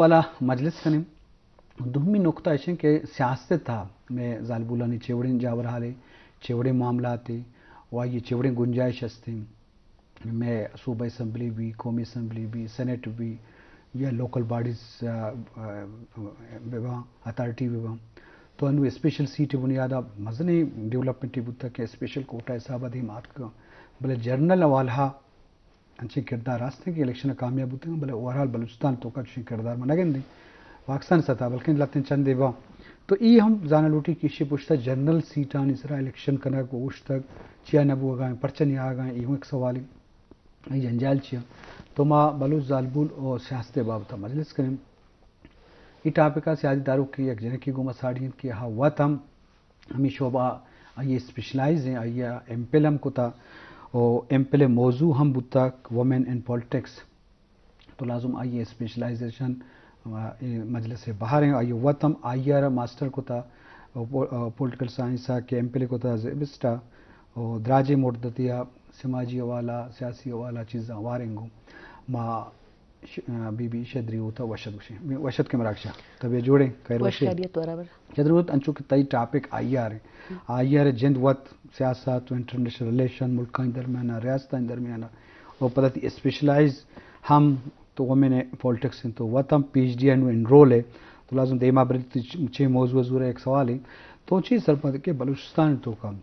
والا مجلس کنیں۔ دومی نقطہ ایش انت کہ سیاست ء تہا مئے زالبولانی چے وڑیں جاور حالے، چے وڑیں معاملاتے و آئی ء چے وڑیں گنجائش ہستیں۔ مئے صوبہ اسمبلی بی، قومی اسمبلی بی، سینیٹ بی یا لوکل باڈیز، آ، آ، بہ باں، اتھارٹی بہ باں، تو انو اسپیشل سیٹ بنیاد ء مزنیں ڈیولپمنٹ بوتگ کہ اسپیشل کوٹا حساب ء دیم آتکگ، بلے جنرل حوالہ انچیں کردار ہستیں کہ الیکشن ء کامیاب بوتگ، بلے اوورآل بلوچستان توکا چشیں کردار ما نہ گندیں پاکستان سطح، بلکیں لہتیں چندے باں۔ تو ای ہم زانگ لوٹی کہ ایشی پشتا جنرل سیٹانی سرا الیکشن کنگ و اوشتگ چیا نہ بوگا ایں، پرچہ نیاگا ایں، ای ہم ایک سوالے۔ ای جنجال چیا؟ تو ما بلوچ زالبول و سیاست بابت مجلس کنیں۔ ای ٹاپک ء سیادی داروک یک جنکے گوما ساڑی انت کہ ہا وت ہم ہمے شعبہ ء آئی اسپیشلائز ہیں، آئی ایم پل ہم کتا و ایم پل موضوع ہم بوتا وومن ان پالیٹکس۔ تو لازم آئی اسپیشلائزیشن مجلس بہر ہیں، آئی وت ہم آئی آر ماسٹر کتا، پولیٹیکل سائنس ء کہ ایم پل کتا زبسٹا و دراجیں مدتی ء سماجی حوالہ، سیاسی حوالہ چیزاں واریں گوں ما ش-، آ، بی بی شدری ہوتا وشت گوشیں۔ وشت کے مراکشا۔ طبیعت جوڑیں، خیر وشیں۔ خیریت برابر۔ شدری ہوت انچو کہ تئی ٹاپک آئی آر ہیں۔ آئی آر جند وت سیاست و انٹرنیشنل ریلیشن، ملکانی درمیان، ریاستانی درمیان، و پدا تی اسپیشلائز ہم تو وومن پالیٹکس ہیں، تو وت ہم پی ایچ ڈی انو انرول ہے۔ تو لازم دیما برے تی چ-، چے موضوع زور ایک سوال ہے۔ تو چیز سرپد کہ بلوچستان تو کم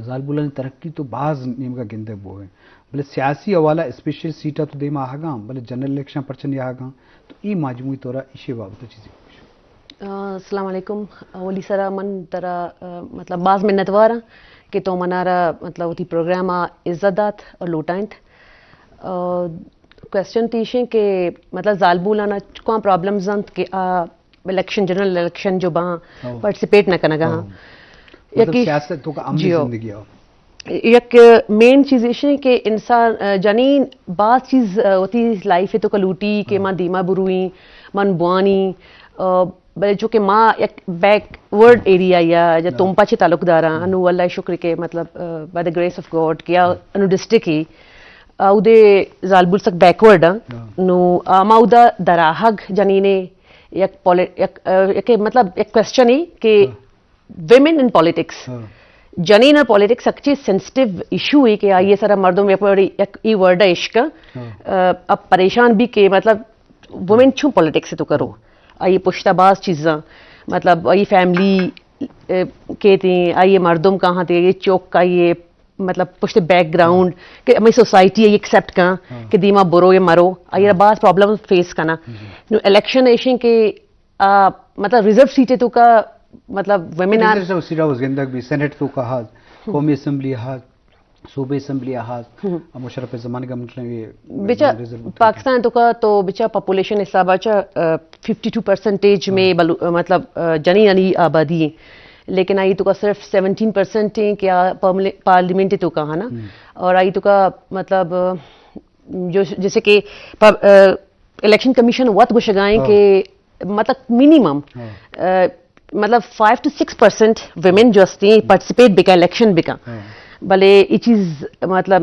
زالبولانی ترقی تو باز نیمگا گندگ بوئے، بلے سیاسی حوالہ اسپیشل سیٹا تو دیما آہگاں، بلے جنرل الیکشن پرچہ نہیں آہگاں؟ تو ای مجموعی طورا ایشی بابت چیزی بگوش۔ آ، السلام علیکم۔ اولی سرا من ترا، آ، مطلب باز منتوار ہاں کہ تو منارا مطلب وتی پروگرام آ عزت دات اور لوٹائنت۔ آ، کوسچن تیشیں کہ مطلب زالبولانا کون پرابلمز انت کہ آ الیکشن، جنرل الیکشن جو باں، ہاں۔ پارٹیسپیٹ نہ کنگا ہاں۔ ہاں۔ مطلب یکی سیاست تو کا عملی جی ہو۔ زندگی ہو۔ یک مین چیز ایش ہے کہ انسان، آ، جنین باز چیز، آ، وتی لائف تو کا لوٹی کہ ہاں۔ من دیما بروئیں، من بوانی، آ، بلے چونکہ ما یک بیک ورڈ ایریا یا، یا ہاں۔ تمپا چے تعلق داراں، ہاں۔ انو اللہ شکر کہ مطلب، آ، by the grace of God کہ آ ہاں۔ انو ڈسٹرکٹ ہی، آ، اودے زالبول سک بیکورڈ ہاں۔ ہاں۔ نو، آ، ما اودا دراہگ جنینے یک پولی-، یک، آ، یک مطلب یک کوسچن ہی کہ ہاں۔ ویمن ان پالیٹکس۔ ہاں۔ جنین اور پالیٹکس اک چیز سینسٹیو ایشو ہے کہ آئی سرا مردم یک بڑی یک ای ورڈ عشق۔ ہاں۔ آ، اب پریشان بھی کہ مطلب وومن چون پالیٹکس تو کرو۔ آئی پشتا باز چیزاں، مطلب آئی فیملی، آ، کے تھے، آئی مردم کہاں تھے، یہ چوک کا یہ مطلب پشت بیک گراؤنڈ ہاں۔ کہ ہمیں سوسائٹی یہ ایکسپٹ کہاں ہاں۔ کہ دیما برو یا مرو، آئی ہاں۔ باز پرابلم فیس کنا۔ جی۔ نو الیکشن ایشن کہ آ، مطلب ریزرو سیٹیں تو کا، مطلب ویمن آر ریزرو سیٹ ہاؤس گندگ بھی، سینیٹ تو کا ہاز، ہم۔ قومی اسمبلی ہاز، صوبے اسمبلی ہاز، ہم۔ مشرف زمانے کا مطلب یہ بچا ریزرو تو کا۔ پاکستان تو کا تو بچا پاپولیشن حساب اچھا، آ، ففٹی ٹو پرسنٹیج میں ہاں۔ بلو-، آ، مطلب، آ، جنینانی آبادی ہے، لیکن آئی تو کا صرف سیونٹین پرسنٹ ہیں کہ آ پارلی-، پارلیمنٹ تو کا ہے نا، ہم۔ اور آئی تو کا مطلب، آ، جو جیسے کہ پا-، آ، الیکشن کمیشن وت گوشگائیں ہاں۔ کہ مطلب منیمم، ہاں۔ آ، مطلب فائیو ٹو سکس پرسنٹ ویمن جو ہستی ہیں، ہم۔ پارٹیسپیٹ بکا، الیکشن بکا۔ ہاں۔ بلے یہ چیز مطلب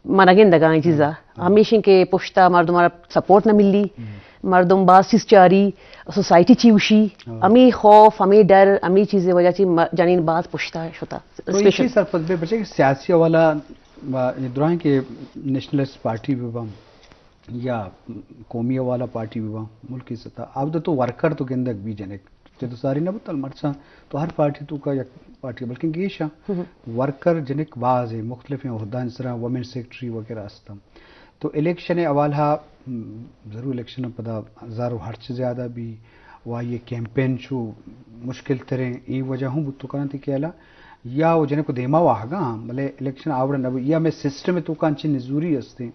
منگندگا یہ چیزا۔ ہاں۔ ہمیشہ کہ پشتا مردم ہمارا سپورٹ نہ ملی، ہم۔ مردم باز چیز چاری، سوسائٹی چی وشی، ہاں۔ ہمیں خوف، ہمیں ڈر، ہمیں چیزیں وجہ چی م-، جنین باز پشتا شتا۔ تو اسپیشل اسی سرپد بے بچے کہ سیاسی حوالہ، آ، یہ درائیں کہ نیشنلسٹ پارٹی بھی بم یا قومی حوالہ پارٹی بھی بم ملکی سطح، اب تو ورکر تو گندگ بھی جنک چہ تو ساری نہ بوتل مرچاں تو ہر پارٹی تو کا یک پارٹی بلکن گیشا ہم۔ ورکر جنک باز ہے، مختلف عہدان سرا، وومن سیکرٹری وغیرہ ہستم۔ تو الیکشن حوالہ، ہم، ضرور الیکشن پدا زر و ہرچ زیادہ بھی و یہ کیمپین چو مشکل تریں، ای وجہ ہوں بوتو کرن تی کہلا یا وہ جنک دیما واہگا ہم، بلے الیکشن آوڑ نہ یا میں سسٹم تو کانچی نزوری ہستے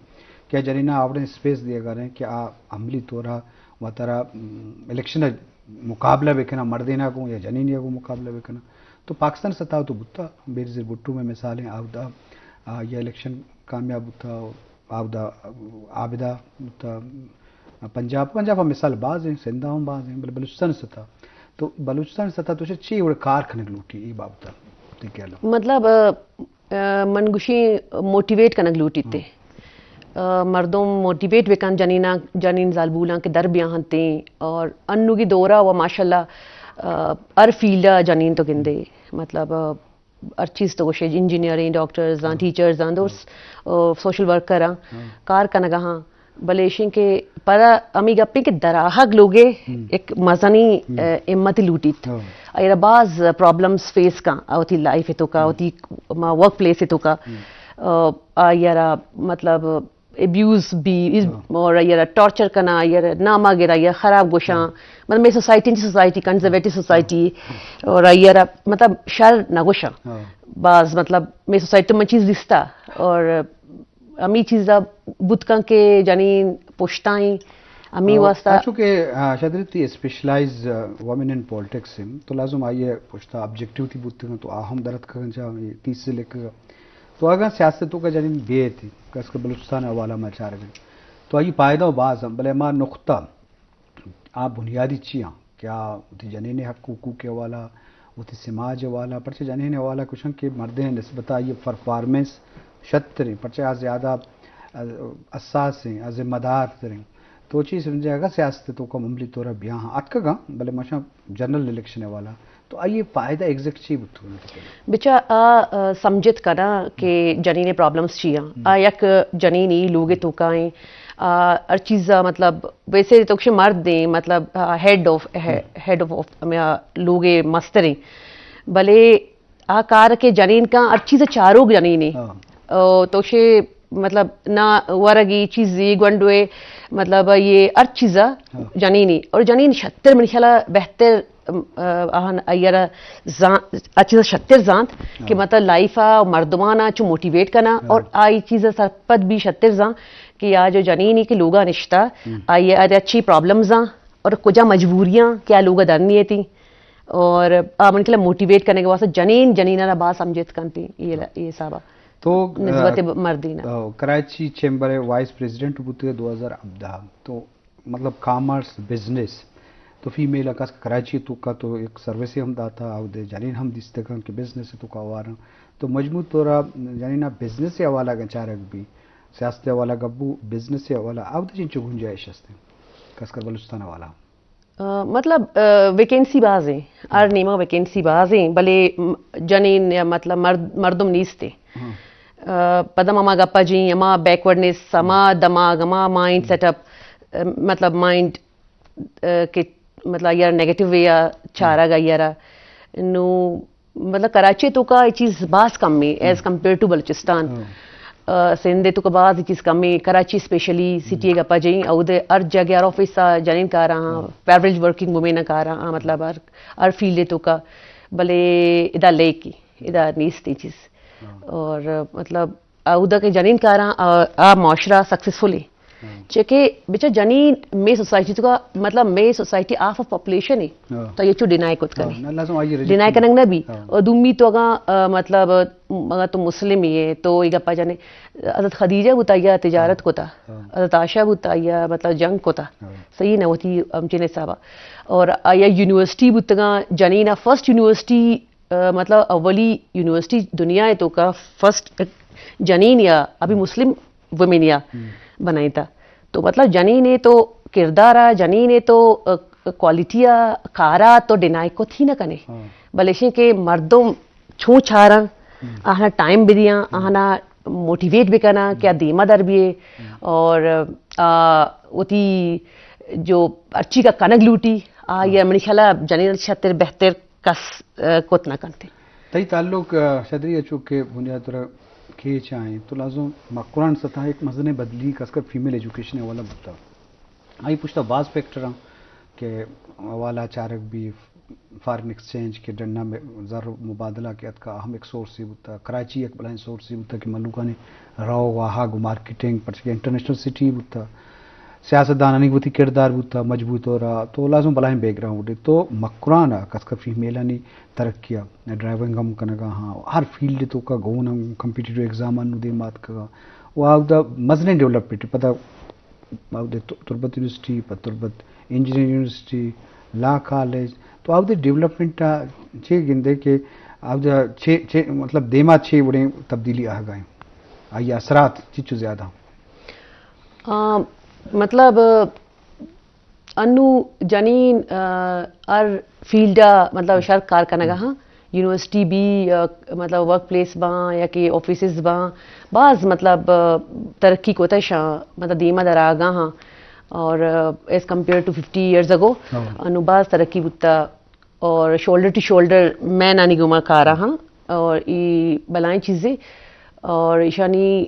کہ جنینا آوڑ اسپیس دیا گا رہے کہ آ عملی طورا وترا، م، الیکشن ء مقابلہ بہ کناں، مردیناں گوں یا جنینیاں گوں مقابلہ بہ کناں۔ تو پاکستان سطح تو بوتا، بینظیر بھٹو میں مثال ہیں، آودا، آ، یا الیکشن کامیاب بوتا، آودا، عابدہ بوتا، پنجاب، پنجاب ء مثال باز ہیں، سندھ ہم باز ہیں، بلے بلوچستان سطح۔ تو بلوچستان سطح تو چے وڑ کار کنگ لوٹی ای بابت؟ مطلب، آ، آ، من گوشی موٹیویٹ کنگ لوٹیت۔ ہاں۔ آ، مردم موٹیویٹ بکن جنیناں، جنین زالبولاں کہ در بیاہنتیں، اور انوگی دورا و ماشاءاللہ، آ، ہر فیلڈا جنین تو گندے، مطلب، آ، ہر چیز تو گوشے، انجینئریں، ڈاکٹرز آں، ٹیچرز آں، دوست، آ، سوشل ورکر آں، کار کنگا ہاں۔ بلے ایشیں کہ پدا ہمیں گپیں کہ دراہگ لوگے ایک مزنی، آ، ہمت لوٹیت۔ آئی را باز پرابلمز فیس کن، آ، وتی لائف توکا، وتی ما ورک پلیس توکا، آ، آئی را مطلب ابیوز بی، اور آئی را ٹارچر کنا، آئی را ناما گرا، آئی را خراب گوشاں۔ مطلب میں سوسائٹی، سوسائٹی، کنزرویٹو سوسائٹی، اور آئی را مطلب شر نہ گوشاں۔ باز مطلب میں سوسائٹی من چیز دیستا، اور ہمیں چیزا بوت کن کہ جنین پشتائیں، ہمیں واسطہ۔ چونکہ، آ، شادری تھی اسپیشلائز، آ، وومن ان پالیٹکس ہیں، تو لازم آئیے پشتا آبجیکٹیوٹی بوت کن، تو آ ہم درد کن چاہ تیس سے لکھ۔ تو اگاں سیاست توکا جنین بیت، کس کہ بلوچستان حوالہ ما چارگیں، تو آئی فائدہ و باز ہم، بلے ما نقطہ آ بنیادی چی آں؟ کیا وتی جنین حق حقوق حوالہ، وتی سماج حوالہ، پرچہ جنین حوالہ کشن کہ مردیں نسبت آئی پرفارمنس شتریں، پرچہ آ زیادہ، آ، حساس ہیں، آ ذمہ دار تریں۔ تو چی سمجھے اگر سیاست توکا عملی طور بیاہاں اتکگاں، بلے ماشاء جنرل الیکشن حوالہ تو آئی فائدہ ایگزیکٹ چی بوت؟ بچا آ، آ، سمجھت کنا کہ جنین پرابلمز چی آں۔ آ یک جنینی لوگ توکا ہیں، آ، ہر چیز، آ، مطلب ویسے تو کشے مرد ہیں، مطلب، آ، ہیڈ آف، ہے-، ہیڈ آف، آف، ہمیں آ لوگ مستر ہیں۔ بلے آ کار کہ جنین کا ہر چیز چاروگ جنین ہیں۔ او، تو شے مطلب نہ ورگی چیزی گونڈوے، مطلب یہ ہر چیز جنینی، اور جنین شتر من خیال بہتر، ام، آ، آہن ایرا زان-، آ چیز شتر زانت کہ مطلب لائف آ مردمانا چو موٹیویٹ کنا، اور آئی چیز سرپد بھی شتر زان کہ آ جو جنینی کہ لوگا نشتا، آئی ارے اچھی پرابلمز آں اور کجا مجبوریاں کہ آ لوگا درنی تھی، اور آ من خیال موٹیویٹ کرنے کے واسطے جنین، جنینا را باز سمجھت کنتی، یہ، یہ حسابا۔ تو، نسبت آ، مردینہ۔ آ، کراچی چیمبر وائس پریزیڈنٹ بوتے دو ہزار ہبدہ، تو مطلب کامرس، بزنس، تو فیمیل کس کراچی توکا تو ایک سروس ہم داتا، او دے جنین ہم دیستگاں کہ بزنس توکا وارن۔ تو مجموع طورا جنینا بزنس حوالہ گا چارگ بھی، سیاست حوالہ گبو، بزنس حوالہ، او دے چنچو گنجائش ہستے، خاص کر بلوچستان حوالہ۔ آ، مطلب، آ، ویکینسی باز ہیں، ہر نیما ویکینسی باز ہیں، بلے م-، جنین یا مطلب مرد-، مردم نیست ہیں۔ آ، پدا ما گپا جی، ہما بیکورڈنس، ہما دماغ، ہما مائنڈ سیٹ اپ، آ، مطلب مائنڈ، آ، کہ مطلب یار نیگیٹو یا چارگ آئی را۔ نو مطلب کراچی توکا یہ چیز باز کم ہے ایز کمپیئر ٹو بلوچستان۔ آ، سندھ توکا باز یہ چیز کم ہے، کراچی اسپیشلی سٹی گپا جائیں، اودے ہر جگہ ہر آفس آ جنین کاراں، ایوریج ورکنگ وومین کاراں، مطلب ہر، ہر فیلڈ توکا، بلے ادا لیکی، ادا نیست یہ چیز۔ اور مطلب اودا کہ جنین کاراں، آ، آ معاشرہ سکسیسفل ہے۔ چہ کہ بچا جنین مے سوسائٹی توکا، مطلب مے سوسائٹی آف آف پاپولیشن ہے۔ تو یہ چو ڈینائی کت کنی۔ ڈینائی کنگ نہ بھی۔ اور دومی تو اگاں، آ، مطلب، اگاں تو مسلم ہی ہے تو یہ گپا جانے، حضرت خدیجہ بوتا یا تجارت کتا، حضرت عائشہ بوتا یا مطلب جنگ کتا۔ صحیح نہ ہوتی ہم چنے صاحبہ۔ اور آیا یونیورسٹی بوتگاں، جنینا فرسٹ یونیورسٹی، آ، مطلب اولی یونیورسٹی دنیا ہے توکا فرسٹ جنین یا ابھی مسلم وومن یا بنائیں تا۔ تو مطلب جنین ہے تو کردار آ، جنین ہے تو، آ، کوالٹی آ، کارا تو ڈینائی کت ہی نہ کنے۔ بلے شیں کہ مردم چون چاراں، آہنا ٹائم بدیاں، آہنا موٹیویٹ بکناں کہ آ دیما در بیے، اور آ وتی جو ہرچی کا کنگ لوٹی، آ یہ منی خیالا جنین شتر بہتر کس، آ، کت نہ کنتے۔ تئی تعلق، آ، شدری ء چو کہ بنیاد را کیچ آئیں تو لازم مکران سطح ایک مزنیں بدلی خاص کر فیمیل ایجوکیشن والا بوتا۔ آئی پشتا باز فیکٹر ہیں کہ حوالہ چارگ بھی، فارن ایکسچینج کہ ڈنا میں زر مبادلہ کہ اتکا اہم ایک سورس ہی بوتا، کراچی ایک بلائیں سورس ہی بوتا کہ ملوکانی رو واہگ و مارکیٹنگ، پرچہ کہ انٹرنیشنل سٹی بوتا۔ سیاست دانانی وتی کردار بوتا مجبوط ہو رہا، تو لازم بلائیں بیک گراؤنڈ ہے۔ تو مکران ء کس کا فیمیلانی ترقی ء ڈرائیونگ ہم کنگا ہاں، ہر فیلڈ تو کا گون ہم کمپیٹیٹو ایگزام انو دیم آتکگا۔ و آودا مزنیں ڈیولپمنٹ پدا آودا تربت یونیورسٹی، پد تربت انجینئرنگ یونیورسٹی، لا کالج، تو آودا ڈیولپمنٹ ء چے گندے کہ آودا چے، چے مطلب دیما چے وڑیں تبدیلی آہگا ہیں، آئی اثرات چچو زیادہ؟ آ، مطلب، انو جنین، آ، ہر فیلڈ ءَ مطلب شر کار کنگ ءَ ہاں، یونیورسٹی بی، آ، مطلب ورک پلیس باں یا کہ آفیسز باں، باز مطلب، آ، ترقی کتہ شاں، مطلب دیما در آگا ہاں، اور، آ، as compare to fifty years ago، ہاں۔ انو باز ترقی بوتا۔ اور شولڈر ٹو شولڈر مین آنی گوما کارا ہاں، اور ای بلائیں چیزیں، اور ایشانی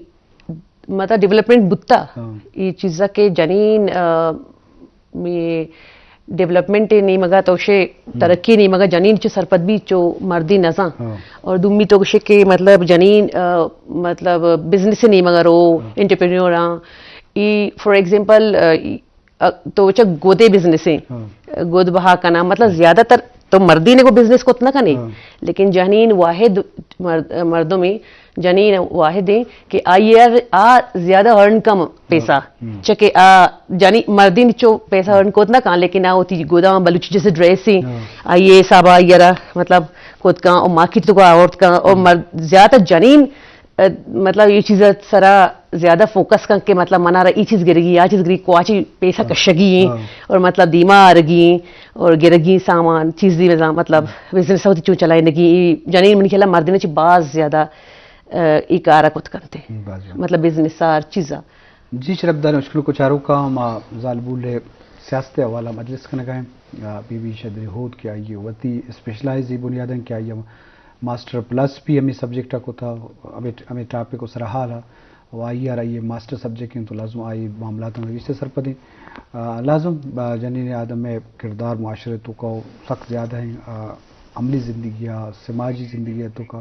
مطلب ڈیولپمنٹ بوتا۔ ہاں۔ ای چیزا کہ جنین، آ، می ڈیولپمنٹ نیمگا تو شے، ترقی نیمگا جنین چو سرپد بی چو مردی نزاں۔ ہاں۔ اور دومی تو شے کہ مطلب جنین، آ، مطلب بزنس نیمگا رو، ہاں۔ انٹرپرینیور آں۔ ای فار ایگزامپل، آ، ای ا، تو چہ گدے بزنس ایں، ہاں۔ گد بہا کناں، مطلب زیادہ تر تو مردین کو بزنس کت نہ کنے، ہاں۔ لیکن جنین واحد مرد-، مردم ایں، جنین واحد ایں کہ آئی ار-، آ زیادہ ارن کم پیسہ، ہاں۔ چہ کہ آ جنی مردین چو پیسہ ارن کت نہ کن، لیکن آ وتی گداں بلوچی جیسے ڈریس ایں، ہاں۔ آئی حساب آئی را مطلب کت کن اور مارکیٹ تو کو آورت کن اور مرد زیادہ تر جنین ا، مطلب، اے چیز ءِ سرا زیادہ فوکس کن کہ، مطلب، منارا اے چیز گرگی، آ چیز گرگی، کواچی پیسہ، ہاں۔ کشگی ایں، ہاں۔ اور، مطلب، دیما آرگی ایں، اور گرگی سامان، چیز دی بزاں، مطلب، بزنس ہوتی چون چلائینگی، اے جنین منی خیالا مردین چی باز زیادہ، ا، اے کارا کت کنتے۔ باز زیادہ۔ مطلب، بزنس آر چیزا۔ جی، شرفدار مشکل کو چاروکا، ما زالبول سیاست حوالہ مجلس کنگا ہیں۔ آ، بی بی شدری ہوت کہ آئی وتی اسپیشلائز بنیادن کہ آئی ماسٹر پلس بھی ہمیں سبجیکٹ ءَ کتا، ہمیں، ہمیں ٹاپک ءِ سرا حال ءَ، و آئی ءَ را یہ ماسٹر سبجیکٹ ہیں تو لازم آئی معاملات ہم گیشتر سرپدیں۔ آ، لازم، آ، جنین آدم ءِ کردار معاشرے توکا سخت زیادہ ہیں، آ، عملی زندگی ءَ، سماجی زندگی ءِ توکا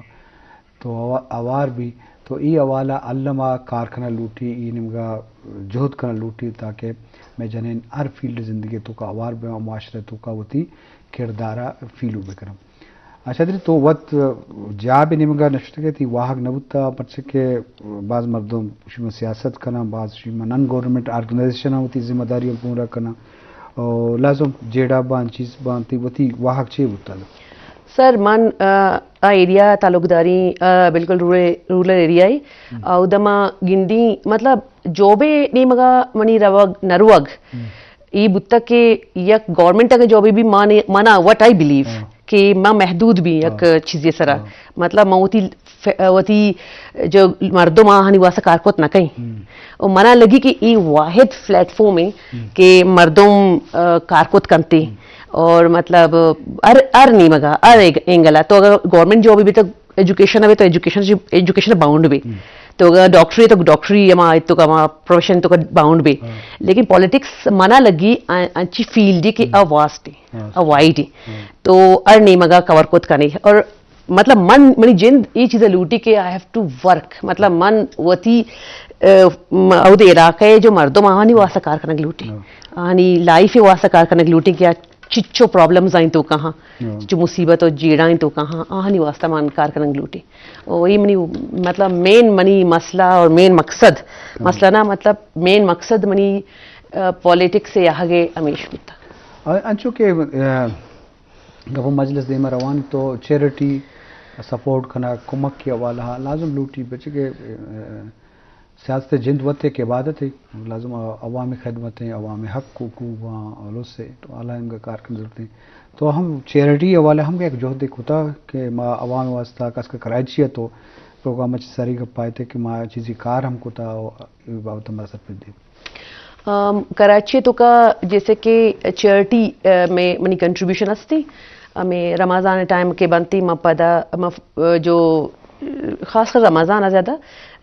تو ہوا-، ہوار بھی تو ای حوالہ الما کار کھنا لوٹی، ای نمگا جہد کھنا لوٹی تاکہ میں جنین ہر فیلڈ زندگی توکا ہوار بہ معاشرے توکا وتی کردارا فیلو بکنم۔ اچھا، دری تو وت جاب نیمگا نشتگے، تی واہگ نبوتا، پرچہ کہ باز مردم شیما سیاست کنا، باز شیما نان گورنمنٹ آرگنائزیشن وتی ذمہ داری پورا کنا، او لازم جیڑا بان، چیز بان، تی وتی واہگ چے بوتا؟ سر، من، آ، آ ایریا تعلق داریں، آ، بالکل رورل، رورل ایریا ہے۔ اودا ما گندیں، مطلب، جابے نیمگا منی روگ نروگ۔ ای بوتا کہ یک گورنمنٹ اگر جابے بھی مانے، منا، what I believe، کہ ما محدود بھی یک چیزے سرا۔ مطلب، ما وتی ف-، وتی جو مردم آہانی واسطہ کار کت نہ کئیں۔ و منا لگی کہ ای واحد پلیٹ فارم ہے کہ مردم، آ، کار کت کنتے۔ اور مطلب، ہر، ہر نیمگا، ہر ایگ-، اینگلا۔ تو اگر گورنمنٹ جاب بھی تو ایجوکیشن ہے تو ایجوکیشن، ایجوکیشن باؤنڈ بھی۔ تو اگر ڈاکٹری تو ڈاکٹری ہما، تو ہما پروفیشن تو باؤنڈ بھی۔ لیکن پالیٹکس منا لگی ا-، انچی فیلڈ ہے کہ آ واسٹ ہے، آ وائڈ ہے۔ تو ہر نیمگا کور کت کنے۔ اور مطلب، من، منی جند ای چیز لوٹی کہ I have to work، مطلب، من وتی، آ، م-، اود علاقہ جو مردم آہانی واسطہ کار کنگ لوٹی، آہانی لائف واسطہ کار کنگ لوٹی کہ آ چچو پرابلمز آئیں تو کہاں، چچو مصیبت اور جیڑائیں تو کہاں، آہانی واسطہ من کار کنگ لوٹی۔ اور یہ منی، مطلب، مین منی مسئلہ اور مین مقصد، مسئلہ نا، مطلب، مین مقصد منی، آ، پالیٹکس سے آگے ہمیش بوتا۔ اور انچو کہ، آ، گپ ءُ مجلس دیما روان تو چیریٹی سپورٹ کنگ، کمک کے حوالہ لازم لوٹی، بچے کہ، آ، سیاست جند وت ایک عبادت ہے، لازم عوام خدمت ہیں، عوام حق کو کو وہاں الس ہے، تو اعلیٰ ان کا کار کن ضرورت ہے۔ تو ہم چیریٹی حوالہ ہم ایک جہد کتا کہ ما عوام واسطہ، خاص کر کراچی ہے تو پروگرام اچ ساری گپ آئے تھے کہ ما چیزی کار ہم کتا، بابت ہمارا سر پہ دے۔ آم، کراچی توکا جیسے کہ چیریٹی، آ، میں منی کنٹریبیوشن ہستی، ہمیں رمضان ٹائم کے بنتی، ما پدا، ما ف-، آ، جو، آ، خاص کر رمضان آ زیادہ،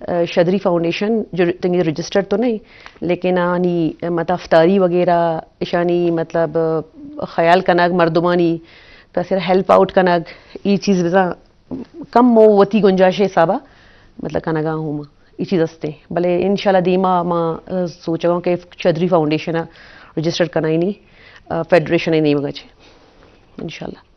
آ، شدری فاؤنڈیشن جو تنگی رجسٹر تو نہیں، لیکن آنی مطلب افطاری وغیرہ، اشانی مطلب، آ، خیال کنگ، مردمانی کسر ہیلپ آؤٹ کنگ، ای چیز بزاں کم مو وتی گنجائش حسابا مطلب کنگا ہوں ما۔ ای چیز ہستے، بلے انشاءاللہ دیما ما، آ، سوچگاں کہ چودھری فاؤنڈیشن ءَ رجسٹر کنائینی، آ، فیڈریشن ءِ نیمگ ءَ چہ۔ انشاءاللہ۔